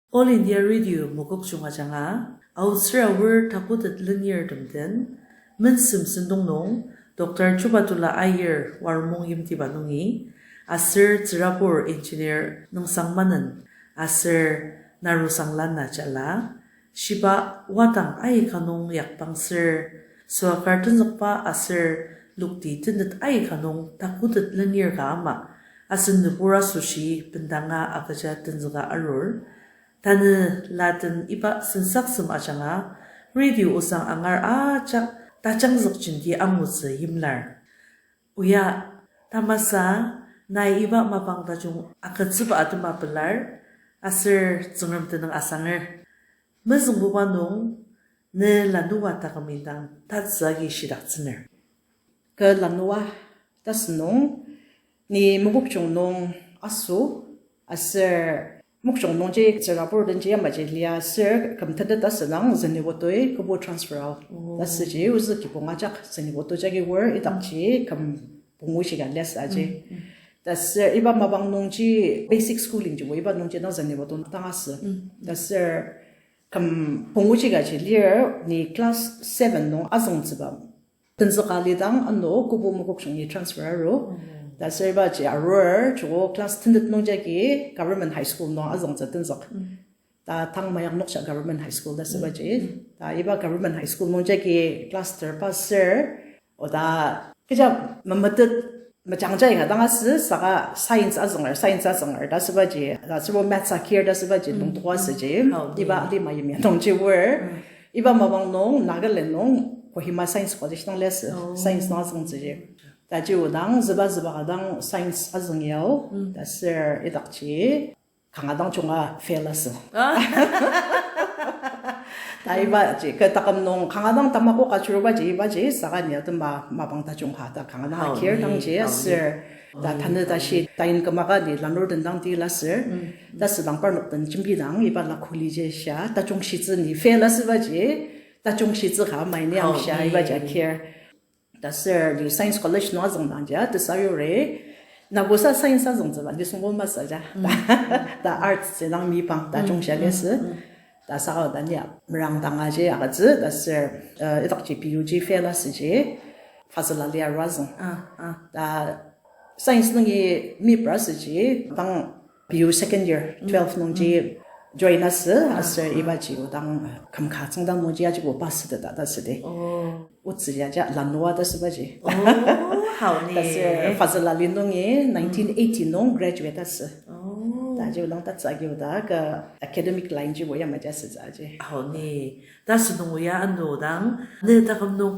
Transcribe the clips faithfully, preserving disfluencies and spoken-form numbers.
All India Radio Mokokchung ajanga, aotsür aor takutet lenirtem den, mensem sentong nung, Doctor Chubatola Aier Waromung yimtiba nungi, aser tsürabur engineer Nungsang Manen, aser Narusang Lana jala, shiba wadang aika nung yakbang ser, soakar tenzükba aser lokti tenet aika nung takutet lenir ka ama, asen nübur asoshi bendanga agüja tenzüka arur. Tanü laden iba sensaksem ajanga, radio osang angar ajak tajangzük jenti angutsü yimlar. Oya, tamasa, nai iba mapang tajung agütsüba atema pelar, aser Tsüngrem tenüng asanger. Mezüngbuba nung, ne lanua taküm indang tatsü agi shidaktsüner. Kü lanua, tasü nung, ni Mokokchung nung aso, aser Mokokchung nungji tsürabur denji yamaji lia ser küm tenet asünang Zunheboto-i kübu transfer ao. Tasüji ozü kibong ajak Zunheboto jagi wor idakji küm pungu shika liasü aji. Tasür iba mapang nungji basic schooling jibo iba nungji dang Zunheboto dang asü. Tasür küm pungu shikaji lir ni class seven nung azüngtsüba tenzüka lidang ano kübu Mokokchungi transfer aru. Tasür ibaji arur joko class ten nung jagi government high school nung azüngtsü tenzük. Ta tang mayak noksa government high school ta sübaji. Ta iba government high school nung jagi class ter pa ser. Oda kecha memetet mejangja inga dang asü saka science azünger, science azünger ta sübaji. Ta sübo maths akir ta sübaji lungtoko asüji. Iba alima yimya nungji wor. Iba mapang nung Nagaland nung Kohima Science College nung liasü. Science nung azüngtsüji. Ta ji odang züba züba ka dang science azüng yao. Ta ser idakji kanga dang junga fail asü. Ta ibaji kü taküm nung kanga dang tamako kachurubaji ibaji saka ni atema mapang tajung ka ta kanga dang akir dangji aser. Ta tanü tashi tain kümaka ni lanur den dang tila ser. Ta südang parnok den jembidang iba la kuliji shia tajung shitsü ni fail asübaji tajung shitsü ka mai ni amshia ibaji akir. Ta ser ni science college nung azüngdangja tesayuri. Nabosa science azüngtsüba nisungbo masü ja. Ta arts ji dang mipang tajung shia liasü. Ta saka ta ni merang dang aji agütsü ta ser, uh, idakji P U G fail asüji Fazl Ali aru azüng. Ta science nungi mipra asüji dang P U second year twelve nungji join asü aser ibaji odang kümka tsüngdang nungji ajibo pass süteta ta südi. Otsü ya ja lanua ta sübaji. Tasür Fazl Ali nungi nineteen eighty nung graduate asü. Ta ji odang tatsü agi oda kü academic line jibo yamaji asütsü aji. Aoni, ta sünung oya ano dang ne taküm nung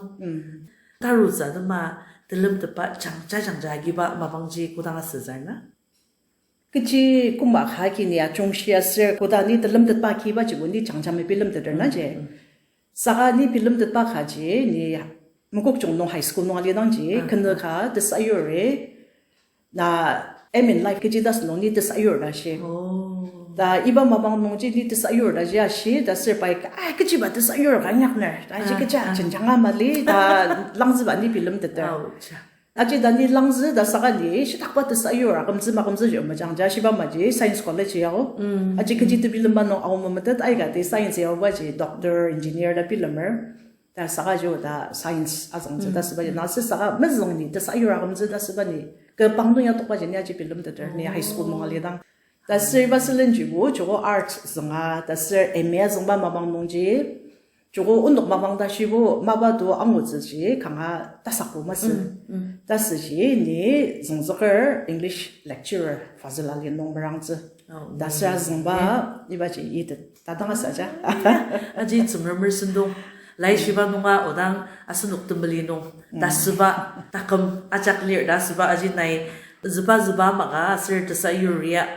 tarutsü atema telemtetba jangja jangja agiba mapangji kodang asütsü na? Kechi koma ka ki ni ajungshi aser koda ni telemtetba kiba jibo ni jangja mebi lemteter na ji. Saka ni bilemtetba kaji ni Mokokchung nung high school nung alidangji kenü ka tesayuri na aim in life kechi ta sünung ni tesayur ta shi. Ta iba mapang nungji ni tesayur ta ji ashi ta ser pai ka, ah, kechiba tesayur ka inyakner ta ji kecha jenjanga mali ta langzüba ni bilemteter. Aji ta ni langzü ta saka ni shitakba tesayur akümtsü makümtsü ji mejang ja shiba maji science college yao. Aji kechi tebilemba nung ao memetet aika ti science yaobaji doctor, engineer ta bilemer. Ta saka ji ta science azüngtsü ta sübaji na sü saka mezüng ni tesayur akümtsü ta süba ni kü pang nung ya tokbaji ni aji bilemteter ni high school nung alidang. Ta sür iba sülenjibo joko arts zünga ta sür M A azüngba mapang nungji joko onok mapang ta shibo mapa to angutsüji kanga tasakbo masü. Ta süji ni züngzüker English lecturer Fazl Ali nung merangtsü. Ta sür azüngba ibaji ite ta dang asaja. Aji Tsüngremer sentong. Laishiba nunga odang asenok temeli nung ta süba taküm ajak lir ta süba aji nai züba züba maka aser tesayuria.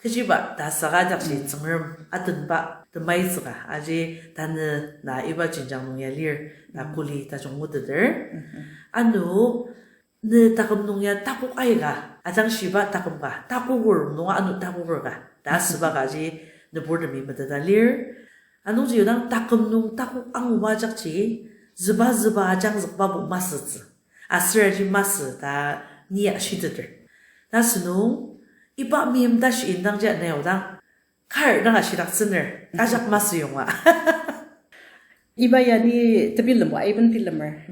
Kechiba ta saka ajakji Tsüngrem atenba temaitsüka aji tanü na iba jenjang nung ya lir na kuli tajung nguteter. Ano ne taküm nung ya takok aika, ajang shiba taküm ka, takoker nunga ano takoker ka ta süba kaji nüburtemi meteta lir. Anungji odang taküm nung takok anguba ajakji züba züba ajangzükbabo masütsü. Aser aji masü ta ni ashiteter. Ta sünung iba meim tashi indangji ana ya odang kar danga shidaktsüner, ajak masü yonga. Iba ya ni tebilembo aiben bilemer.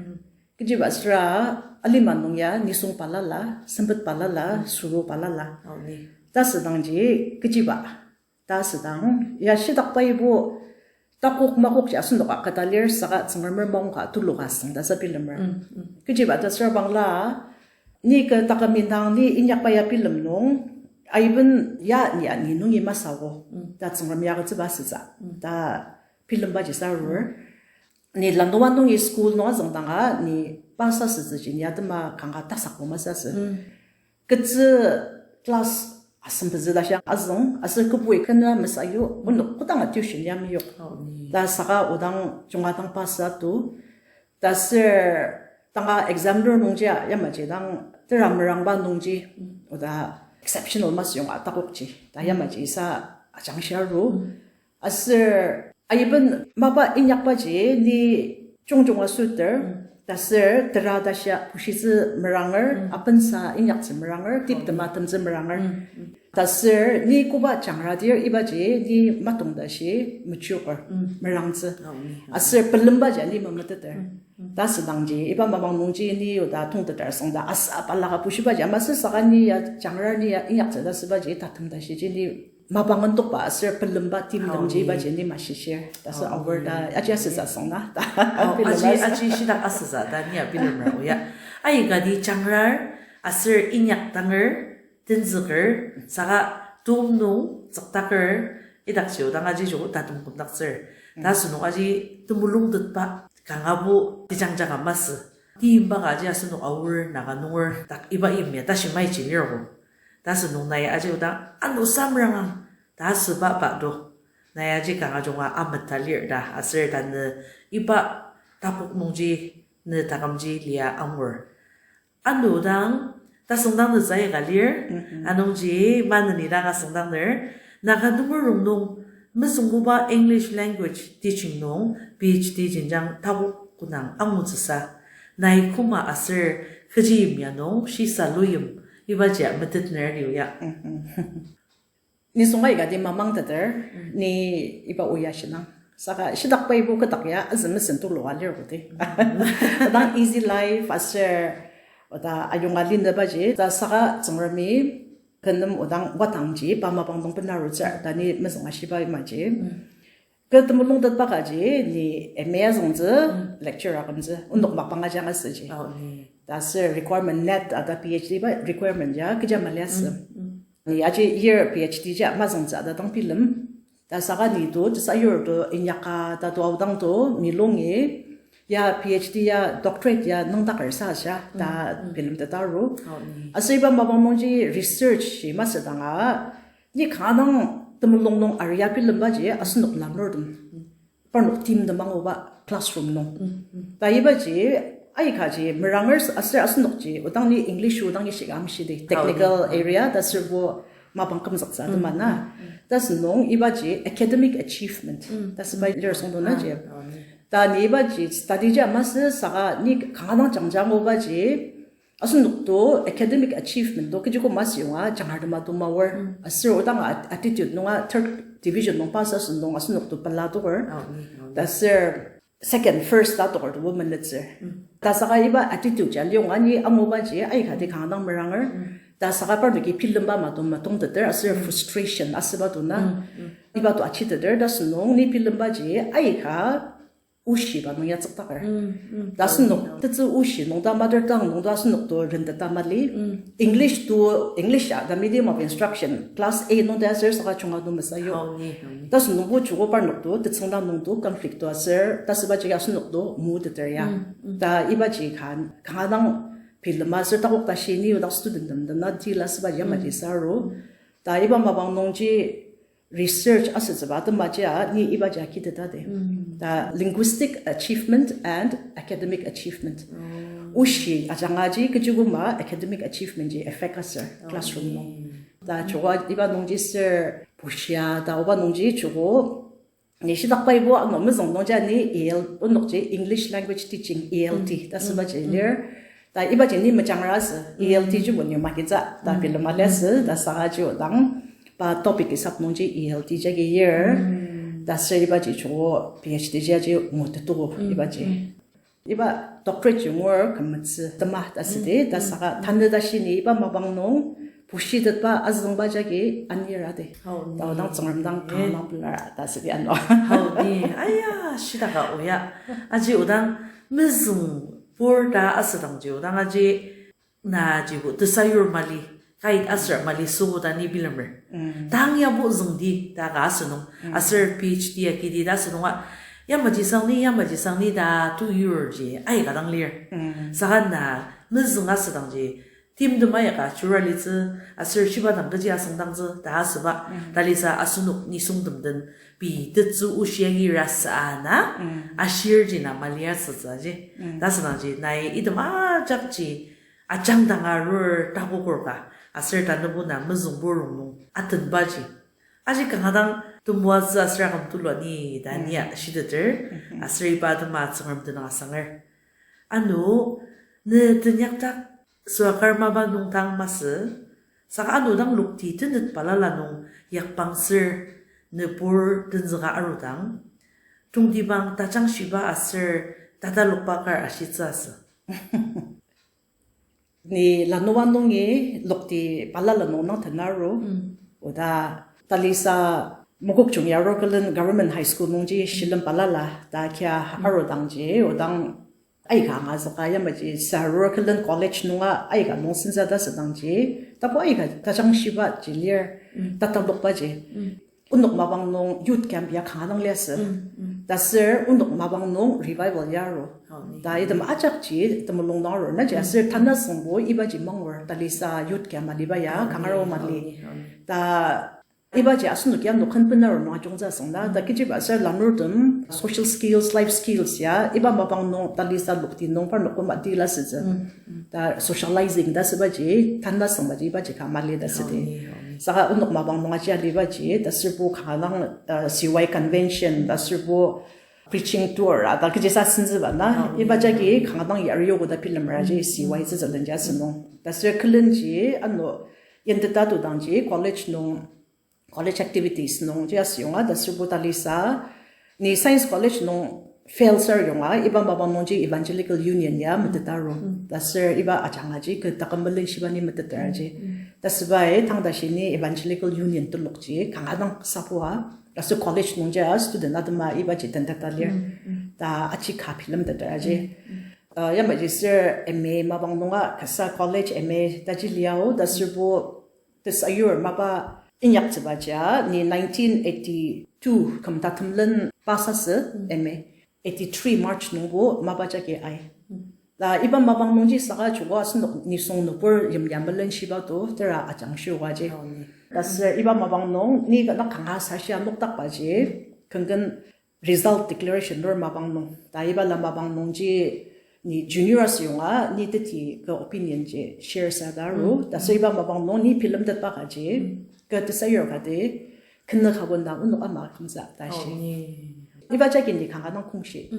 Kechiba süra alima nung ya nisung balala, sempet balala, suru balala. Tasüdangji kechiba. Tasüdang ya shidakba ibo takok makokji asenoka keta lir saka Tsüngremer maongka tuluka süng ta sa bilemer. Kechiba ta süra bangla, ni kü taküm indang ni inyakba ya bilem nung, aiben ya ni ani nungi masao. Ta Tsüngrem ya agütsüba sütsü. Ta bilembaji sa arur. Ni lanua nungi school nung azüngdanga ni pa sa sütsüji ni atema kanga tasak masü sü. Ketsü class asem pezü ta shia azüng, aser kübui kena mesayu, onok kodanga tuition ya meyok. Ta saka odang junga dang pa sa tu. Ta ser tanga examiner nungjia, yamaji dang tera merangba nungji, oda exceptional masü yonga takokji. Ta yamaji sa ajangshia aru. Aser aiben mapa inyakbaji ni jungjunga süter, ta ser tera ta shia pushitsü meranger, apensa inyaktsü meranger, tiptema temtsü meranger. Ta ser ni koba jangradir ibaji ni matong ta shi mechuker, merangtsü. Aser pelembaji ni memeteter. Tasüdangji iba mapang nungji ni oda tongteter süngda asa balaka pushibaji amasü saka ni ya jangrar ni ya inyaktsü ta sübaji tatem ta shiji ni mapang ndokba aser pelemba timtemji ibaji ni mashishir. Ta sü aor ta aji asütsü süngda ta. Aji, aji shitak asütsü ta ni ya bilemer o ya. Aikati jangrar aser inyakdanger tenzüker, saka tum nung tsükdaker, idakji odang aji joko tatem kümdaktsür. Ta asünung aji temulungtetba kangabo tejangja ka masü. Timba ka aji asünung aor Naga nunger dak iba yimya tashi maiji lirgo. Ta asünung nai aji odang ano sa merangang ta asüba pa do. Nai aji kanga junga ameta lir ta aser tanü iba takok nungji ne takümji lia angur. Ano dang, tasüngdang nütsü aika lir, anungji maneni dang asüngdang lir, Naga nunger rongnung, mezüngbuba English language teaching nung PhD jenjang takok kodang angutsüsa, nai koma aser kechi yimya nung shisa luyim, ibaji metetner liu ya. Nisung aikati mamangteter, ni iba oya shinang. Saka shitakba ibo kedak ya, azü mesen tulu alir kote. Odang easy life, aser, oda ayonga lindebaji, ta saka Tsüngremi, kü nem odang wadangji, pa mapang dang benarutsü, ta ni mezüng ashiba imaji. Kü temulungtetba kaji, ni M A azüngtsü, lecture akümtsü, onok mapang ajanga süji. Ta ser requirement NET ata PhD ba requirement ya, kecha maliasü. Ni aji year PhD ja mazüngtsü ata dang bilem. Ta saka ni to, tesayur to, inyaka ta to aodang to, ni longi, ya PhD ya doctorate ya nüngdaker sa sha, ta bilemteta aru. Aser iba mapang nungji research shi masüdanga, ni kanga dang temulung nung aria bilembaji asenok lanurtem. Parnok timtem anguba classroom nung. Ta ibaji, aikaji, meranger aser asenokji, odang ni English odang ishika amshidi, technical area, ta serbo mapang kümzüktsü atema na. Ta sünung ibaji academic achievement. Ta süba lir süngdong naji. Ta ni ibaji study ji masü saka ni kanga dang jangja angubaji, asenok to academic achievement to kechi ko masü yonga jangar tema to maor. Aser odang a-, attitude nunga third division nung pass asü nung asenok to pela toker. Ta ser second, first ta toker to bo menetsür. Ta saka iba attitude ja liyonga ni angubaji aikati kanga dang meranger. Ta saka parnoki bilemba mato matongteter aser frustration asüba to na. Iba to achiteter ta sünung ni bilembaji aika oshiba nung yatsükdaker. Ta asenok, tetsü oshi nung ta mother tongue nung ta asenok to renteta mali. English to, English a, the medium of instruction, class A nung ta aser saka chunga nung mesayok. Ta sünungbo chuko parnok to, tetsüngda nung to, conflict to aser, ta sübaji asenok to, muteter ya. Ta ibaji kan, kanga dang bilema aser takok tashi ni odak student tem dena deal asüba yamaji saru. Ta iba mapang nungji, research asütsüba atema jia, ni iba jia kiteta de. Ta linguistic achievement and academic achievement. Oshi ajangaji kechi koma academic achievement ji affect asür classroom nung. Ta chuko iba nungji ser pushia, ta oba nungji chuko, ni shitakba ibo ano mezüng nungji ni E L, onokji English language teaching, E L T, ta sübaji lir. Ta ibaji ni mejangra asü, E L T ji bo ni makitsü, ta bilema liasü, ta saka ji odang. Pa topic isap nungji E L T jagi lir. Ta ser ibaji joko P H D ji aji ngutetuko ibaji. Iba doctorate ji ngur kümetsü tema ta südi, ta saka tanü tashi ni iba mapang nung pushitetba azüngba jagi anir adi. Tao dang Tsüngrem dang kanga pelar ta südi ano. Hau ni, aya, shitaka oya. Aji odang mezüng pur ta asüdangji odang aji na jibo tesayur mali, guide aser mali süogo ta ni bilemer. Tang yabo züngdi ta ka asünung, aser P H D akidi ta asünunga, yamaji sangni, yamaji sangni ta tu yurji aika dang lir. Saka na mezüng asüdangji timtem ayaka jura litsü, aser shiba dang kechi asüngdangtsü ta asüba, talisa asenok nisungtem den pei tetsü oshi agi rasa ana, ashirji na mali asütsü ji. Ta asüdangji nai item ajakji ajangdang arur takoker ka, aser tanübo na mezüngbu rongnung atenbaji. Aji kanga dang temoatsü aser aküm tulua ni ta nia shiteter, aser iba atema Tsüngrem tenüng asanger. Ano, ne tenyakdak süakar mapa nung dang masü, saka ano dang lokti tenet balala nung yakpang ser ne pur tenzüka arudang, tongtibang tajangshiba aser tatalokba kar ashitsü asü. Ni lanua nungi lokti balala nung nang tenaru, oda talisa Mokokchung ya Rourkelen Government High School nungji shilem balala ta kia arudangji, odang aika angazüka yamaji sa Rourkelen College nunga aika nung sensa ta südangji, tapu aika tajangshibaji lir, tatalokbaji. Onok mapang nung youth camp ya kanga dang liasü. Ta ser onok mapang nung revival ya aru. Ta item ajakji temulung dang aru. Naji aser tanü asüngbo ibaji mangur talisa youth camp aliba ya kanga aru mali. Ta ibaji asenok ya nokhen bena aru nung ajungtsü asüngda. Ta kechiba aser lanurtem social skills, life skills ya iba mapang nung talisa lokti nung parnok koma tila sütsü. Ta socializing ta sübaji, tanü asüngbaji ibaji ka mali ta südi. Saka onok mapang nung aji alibaji, ta serbo kanga dang, uh, C Y convention, ta serbo preaching tour, a, ta kechisa sentsüba na, iba jagi kanga dang yari yogo ta bilemraji, C Y tsütsülenji asünung. Ta ser külenji, ano, yenteta tudangji, college nung, college activities nungji asüyonga, ta serbo talisa, ni Science College nung fail ser yonga, iba mapang nungji Evangelical Union ya metetaru. Ta ser iba ajangaji, kü taküm melenshiba ni meteteraji. Ta sübai tangda shi ni Evangelical Union telokji, kanga dang sapua, ta ser college nungji student atema ibaji tenteta lir. Ta aji ka bilemteteraji. Uh, yamaji ser M A mapang nunga kasa college M A taji liao, ta serbo tesayur mapa inyaktsübaji, ni nineteen eighty-two küm tatemlen pass asü M A, eighty-three March nungbo mapa jagi ai. Ta iba mapang nungji saka joko asenok nisung nübur yimya melenshiba to tera ajangshiogaji. Ta ser iba mapang nung ni kanga kanga sashi anokdakbaji, künken result declaration lur mapang nung. Ta iba la mapang nungji ni junior asüyonga, ni teti kü opinion ji share sa ta aru. Ta ser iba mapang nung ni bilemtetba kaji, kü tesayur kati, kena kabon dang onok ama kümtsü ta shi. Iba jagi ni kanga dang kongshi.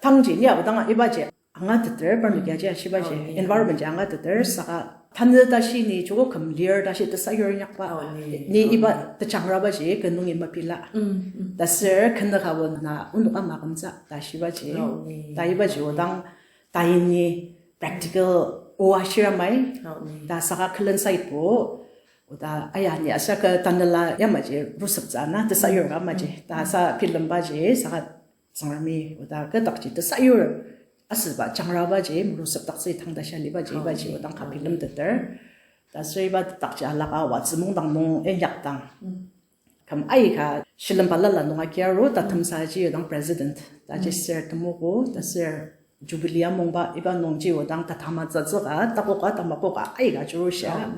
Tangji ni aodang ibaji angateter, parnoki aji ashibaji, environment ji angateter, saka tanü tashi ni joko küm lir tashi tesayur inyakba. Ni iba tejangrabaji kü nungi mepila. Ta ser kena kabon na onok ama kümtsü ta shibaji. Ta ibaji odang ta yini practical o ashiramai. Ta saka külen side bo, oda aya ni asa kü tanela yamaji ruseptsü na tesayur ka maji. Ta sa bilembaji saka Tsüngremi oda kü dakji tesayur asüba jangrabaji merusepdaktsü tangda shalibaji ibaji odang ka bilemteter. Ta ser iba dakji alaka wa tsümongdang nung inyakdang küm aika shilem balala nung agiaru ta temsaji odang president ta ji ser temogo ta ser Jubilee amungba iba nungji odang tatamatsütsüka takoka tamakoka aika juru shia.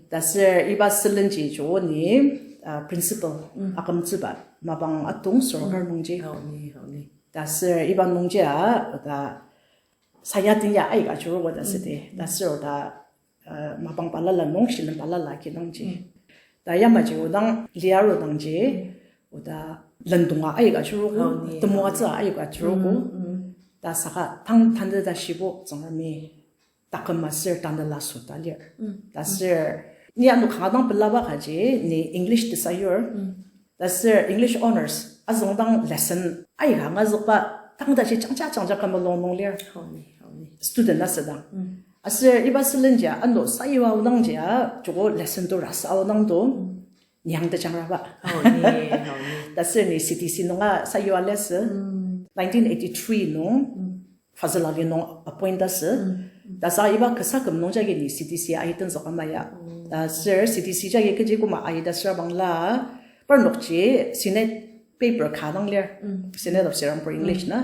Ta ser iba sülenji joko ni, uh, principal akümtsüba mapang atong sorkar nungji. Ta ser iba nungjia ta sayatin ya aika juruba ta südi. Ta ser oda, uh, mapang balala nung shilem balala kinungji. Ta yamaji odang liarudangji, oda lendonga aika jurugo, temoatsü aika jurugo. Ta saka tang tante ta shibo Tsüngremi taküm aser tanela süta lir. Ta ser Ni ano kanga dang pelaba kaji, ni English tesayur. Ta sür English honours, azüngdang lesson aika angazükba, tang tashi jangja jangja kümülung nung lir. Student asüdang. Aser iba sülenjia, ano sayua aodang jia, joko lesson to rasa aodang to, niang tejangraba. Ta sür ni C D C nunga sayua lesson, nineteen eighty-three nung, Fazl Ali nung appoint asü. Ta saka iba kasa küm nung jagi ni C D C aitenzük ama ya. Ta sür C D C jagi kechi koma aita süra bangla, parnokji Senate paper ka dang lir. Senate of Serampore English na.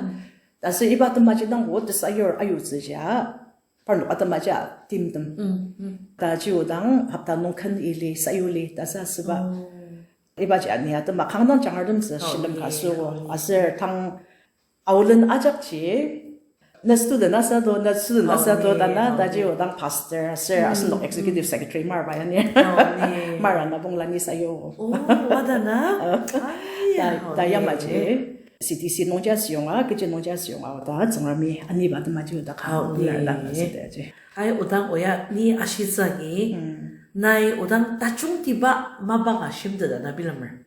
Ta sür iba temaji dang o tesayur ayutsüjia, parnok atemaji timtem. Ta jiodang hopta nung ken ili sayuli ta sa asüba. Ibaji ani atema kanga dang jangartemtsü shilem ka süogo. Aser tang aolen ajakji, na student asa to, na student asa to, ta na, ta jiodang pastor, aser asenok executive secretary marba yani. Mara na bongla ni sayo. Ta yamaji, C D C nungji asüyonga, kechi nungji asüyonga, ta Tsüngremi aniba temaji oda ka, ta na, ta na, sita ji. Ai, odang oya ni ashitsü agi, nai odang tajungtiba mapa ka shimteta na bilemer.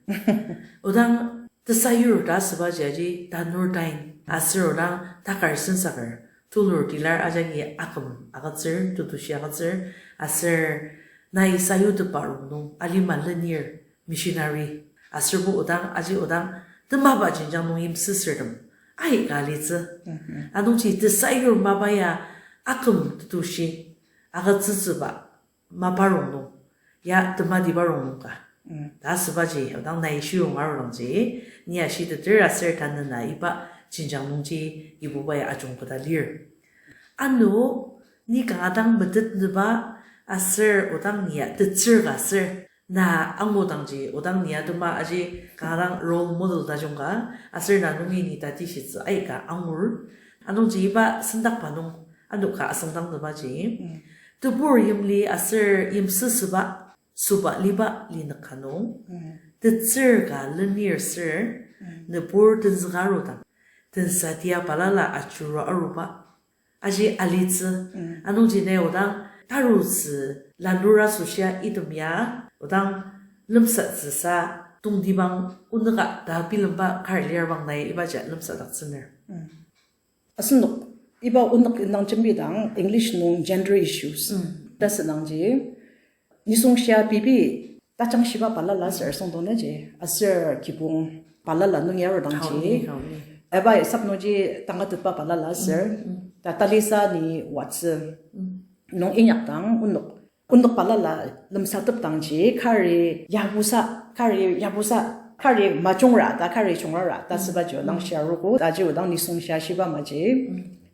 Odang tesayur ta asübaji aji tanur tain, aser odang takar sensaker, tulur tilar ajagi aküm agütsür, tetushi agütsür, aser nai sayutepa rongnung alima lenir missionary, aserbo odang aji odang temaba jenjang nung yimsüsürtem aika alitsü. Anungji tesayur mapa ya aküm tetushi agütsütsüba mapa rongnung, ya tematiba rongnung ka. Ta asübaji, odang nai shiyonga arudangji, ni ashiteter aser tanü na iba jenjang nungji Kibubai ajungketa lir. Ano, ni kanga dang metetnüba aser odang ni ya tetsür ka aser na angudangji, odang ni atema aji kanga dang role model tajung ka, aser na nungi ni tatishitsü aika angur. Anungji iba sendakba nung ano ka asüngdangteba ji. Tebur yimli aser yimsüsüba, süba liba linük ka nung, tetsür ka lenir ser, nübur tenzüka arudang, tensatia balala ajurua aruba aji alitsü. Anungji nai odang tarutsü lanur asoshia item ya, odang lemsatsüsa tongtibang onüka ta bilemba kar lir bang nai ibaji lemsadaktsüner. Asenok, iba onük indang jembidang English nung gender issues ta asüdangji, nisung shia pei pei tajangshiba balala aser asüngdong naji, aser kibong balala nung ya arudangji, iba sap nungji tangatetba balala aser, ta talisa ni watsü nung inyakdang onük onük balala lemsatepdangji, kari yabusa, kari yabusa, kari majungra ta kari jungrara ta asübaji odang shia arogo, ta ji odang nisung shia shiba maji,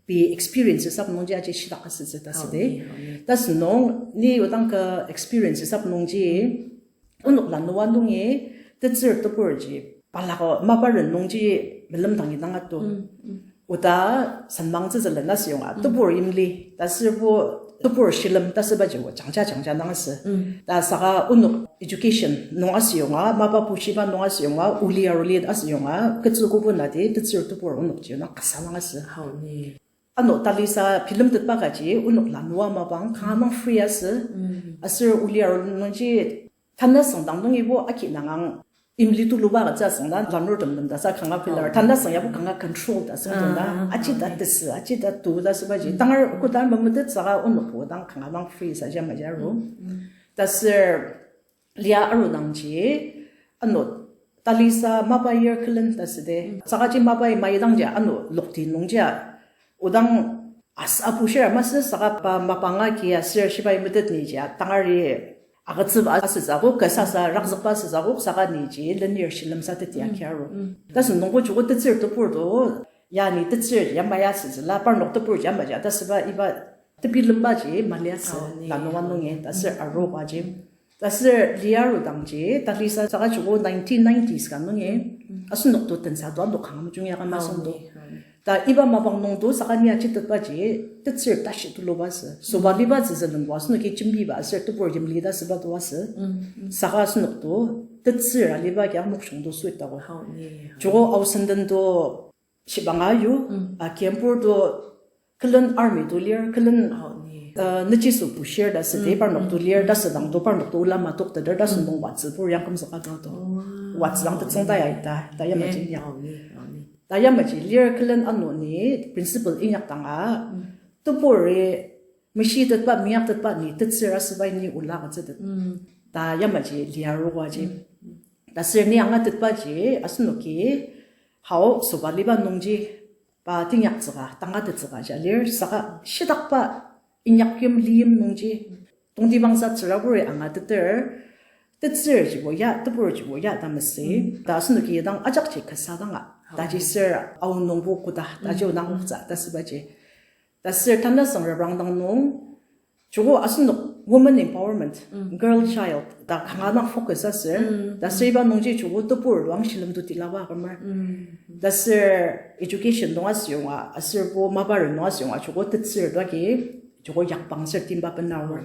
pei experience sap nungji aji shitak asütsü ta asüdi. Ta asünung ni odang ka experience sap nungji, onük lanua nungi tetsür teburji balako maparen nungji melemdangi dang ato. Oda senmangtsütsülen asüyonga, tebur imli, ta asürbo tebur shilem ta asübaji o jangja jangja dang asü. Ta saka onük education nung asüyonga, mapa pushiba nung asüyonga, oli aruli asüyonga, ketsü kobo nati tetsür tebur onükji na kasa dang asü. Ano talisa bilemtetba kaji onük lanua mapang kanga dang free asü. Aser oli aruli nungji tanü süngdang nungibo aki nangang imli tuluba agütsü asüngdang lanurtem nem ta sa kanga pilar. Tanü süng yabo kanga control ta asüngdang ta. Aji ta tesü, aji ta tu ta asübaji. Tangar koda memetet saka onükbo dang kanga dang free sa jamaji aru. Ta ser lia arudangji, ano talisa mapa yir külen ta asüdi. Sakaji mapai maidangji ano lokti nungjia. Odang as apushira masü saka pa mapanga ki aser shibai metet niji tangari agütsüba asütsü akok, kasasa rakzükba asütsü akok, saka niji lenir shilemsa teti aki aru. Ta asünungbo joko tetsür tebur to, ya ni tetsür yamai asütsüla, parnok tebur yamaji ta asüba iba tebilembaji mali asü, lanua nungi, ta aser arubaji. Ta aser lia arudangji, talisa saka joko nineteen nineties ka nungi, asenok to tensa to ano kanga mejungyaka masüngdo. Ta iba mapang nung to saka ni ajitetbaji, tetsür tashi tuluba asü. Süba liba tsütsü lengbo asenoki jembiba aser tebur yimli ta asüba to asü. Saka asenok to tetsür aliba ki amokshong to suit tako. Joko Ao Senden to shibanga yu, a, Kempur to külen army to lir, külen uh, nüjisü bushir ta südi, parnok to lir ta südang to, parnok to ulama tokteter ta sü nung watsü pur yang kümzüka ka to. Watsü dang tetsüng ta ya ita, ta yamaji ya. Ta yamaji lir külen ano ni principal inyak danga, teburi meshitetba, meyaktetba ni tetsür asübai ni ola agütsütet. Ta yamaji liaruogo aji. Ta sür ni angatetbaji, asenoki, hao sobaliba nungji, pa tinyaktsüka, tangatettsüka ja lir, saka shitakba inyakyim liyim nungji, tongtibangsa tsüraburi angateter, tetsürjibo ya, teburjibo ya ta masü. Ta asenoki dang ajakji kasa danga, taji sür aonungbo koda, taji onangoktsü, ta sübaji. Ta sür tanü sang reprang dang nung, joko asenok women empowerment, girl child, ta kanga dang focus asür. Ta sür iba nungji joko tebur dang shilem to tilaba kümer. Ta sür education nung asüyonga, aser bo mapa ren nung asüyonga, joko tetsür to agi, joko yakbang ser timba bena aor.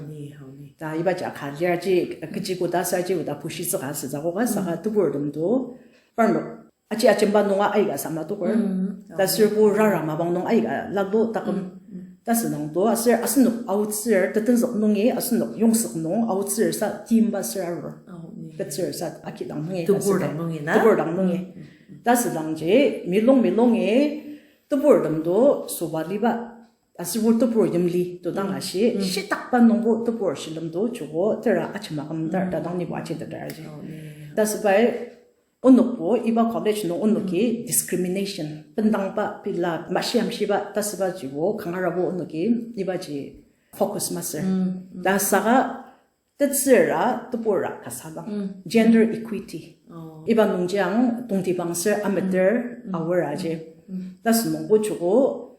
Ta ibaji aka lir ji, kechi koda sür ji koda pushitsüka asütsü koka saka teburtem to, parnok aji ajemba nunga aika sama toker. Ta sür bo rara mapang nung aika lalo taküm. Ta sünung to, aser asenok aotsür, tetenzük nungi asenok yongsük nung aotsür sa timba sür arur. Tetsür sa akidang nungi, tebur dang nungi na? Tebur dang nungi. Ta südangji, milung milungi, teburtem to sobaliba, aser bo tebur yimli to dang ashi, shitakba nungbo tebur shilem to joko tera ajemaküm dar, ta dang nibo ajiteter aji. Ta sübai, onokbo iba college nung onoki discrimination, bendangba pila mashiamshiba ta sübajibo kangarabo onoki ibaji focus masür. Ta saka tetsüra tebura kasa dang, gender equity. Iba nungji ang tongtibang ser ameter aor aji. Ta sünungbo joko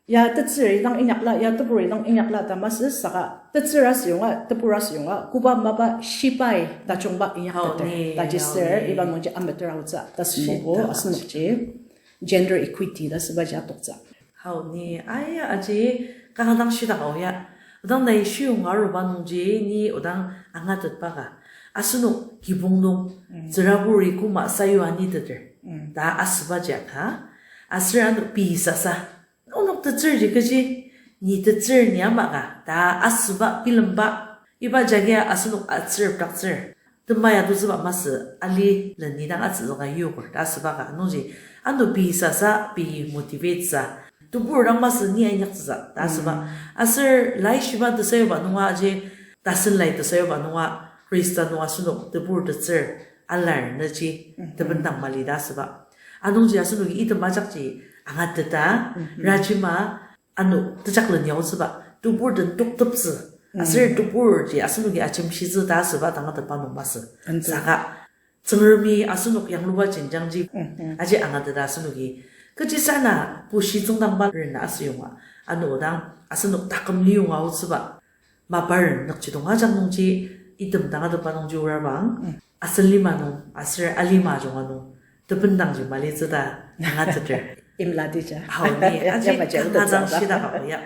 ya tetsür idang inyakla, ya tebur idang inyakla ta masü saka tetsür asüyonga, tebur asüyonga, koba mapa shibai tajungba inyakteter. Taji ser iba nungji ameter aotsü ta sünungbo asenokji gender equity ta sübaji atoktsü. Hau ni, aya aji kanga dang shidak ao ya. Odang nai shiyonga aruba nungji ni odang angatetba ka. Asenok kibong nung, tsüraburi koma sayua niteter. Ta asübaji aka. Aser ano pei sasa. Onok tetsürji kechi, ni tetsür ni ama ka, ta asüba bilemba. Iba jagia asenok atsür daktsür. Tema ya tozüba masü ali leni dang atsüzüka yoker ta asüba ka. Nungji, ano pei sasa, pei motivate sa. Tebur dang masü ni inyaktsüsa ta asüba. Aser laishiba tesayuba nunga aji, tasen lai tesayuba nunga, Khrista nunga asenok tebur tetsür alar nüji, tebendang mali ta asüba. Anungji asenoki item ajakji angateta, rajima, ano tejaklen yaotsüba, tebur den tokteptsü, aser teburji asenoki ajemshitsü ta asüba tangatetba nung masü. Saka, Tsüngremi asenok yangluba jenjangji, aji angateta asenoki, kechisarena pushi tsüngdangba rena asüyonga, ano dang asenok taküm liyonga aotsüba, mapa ren nükjidong ajak nungji, item tangatetba nungji orabang, asen lima nung, aser alima junga nung, tebendangji malitsü ta angateter. Imlatija. Hau ni, aji kanga dang shidaka o ya.